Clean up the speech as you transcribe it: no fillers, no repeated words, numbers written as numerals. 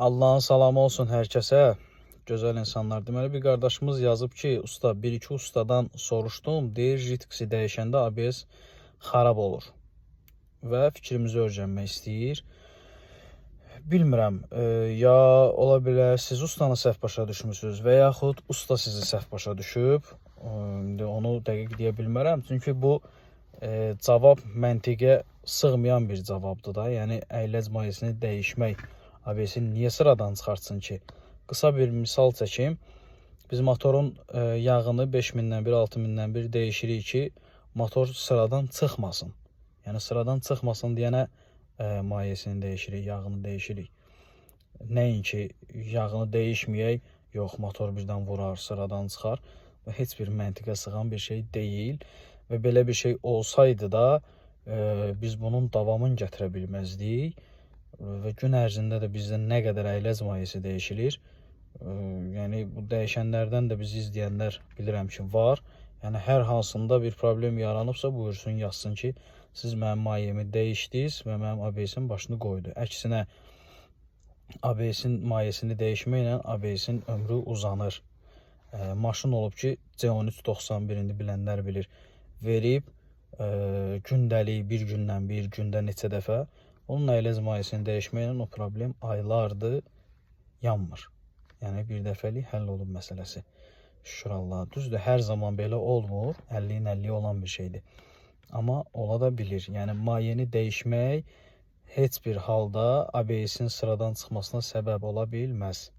Allahın salamı olsun hər kəsə. Gözəl insanlar. Deməli bir qardaşımız yazıb ki, usta, bir-iki ustadan soruşdum, deyir Ritxi dəyişəndə ABS xarab olur və fikrimizi öyrənmək istəyir. Bilmirəm, ya ola bilər siz ustanı səhv başa düşmüsünüz və yaxud usta sizi səhv başa düşüb. İndi onu dəqiq deyə bilmərəm. Çünki bu cavab məntiqə sığmayan bir cavabdır da. Yəni əyləc mayesini dəyişmək ABS-i niyə sıradan çıxartsın ki? Qısa bir misal çəkim. Biz motorun yağını 5000-dən bir, 6000-dən bir dəyişirik ki, motor sıradan çıxmasın. Yəni sıradan çıxmasın deyənə mayesini dəyişirik, yağını dəyişirik. Nəinki yağını dəyişməyək, yox motor birdən vurar, sıradan çıxar. Bu heç bir məntiqə sığan bir şey deyil və belə bir şey olsaydı da biz bunun davamını gətirə bilməzdik və gün ərzində də bizdə nə qədər əyləc mayesi dəyişilir. Yəni bu dəyişənlərdən də bizi izləyənlər bilirəm ki, var. Yəni hər hansında bir problem yaranıbsa buyursun yazsın ki, siz mənim mayemi dəyişdiniz və mənim ABS-in başını qoydu. Əksinə ABS-in mayesini dəyişməklə ABS-in ömrü uzanır. Maşın olub ki, C13 91 indi bilənlər bilir. Verib gündəlik bir gündən bir, gündə neçə dəfə onun əyləc mayesini dəyişməklə o problem aylardır yanmır. Yəni bir dəfəlik həll olub məsələsi. Şükür Allaha. Düzdür, hər zaman belə olmur. 50-nin 50 olan bir şeydir. Amma ola da bilir. Yəni mayeni dəyişmək heç bir halda ABS-in sıradan çıxmasına səbəb ola bilməz.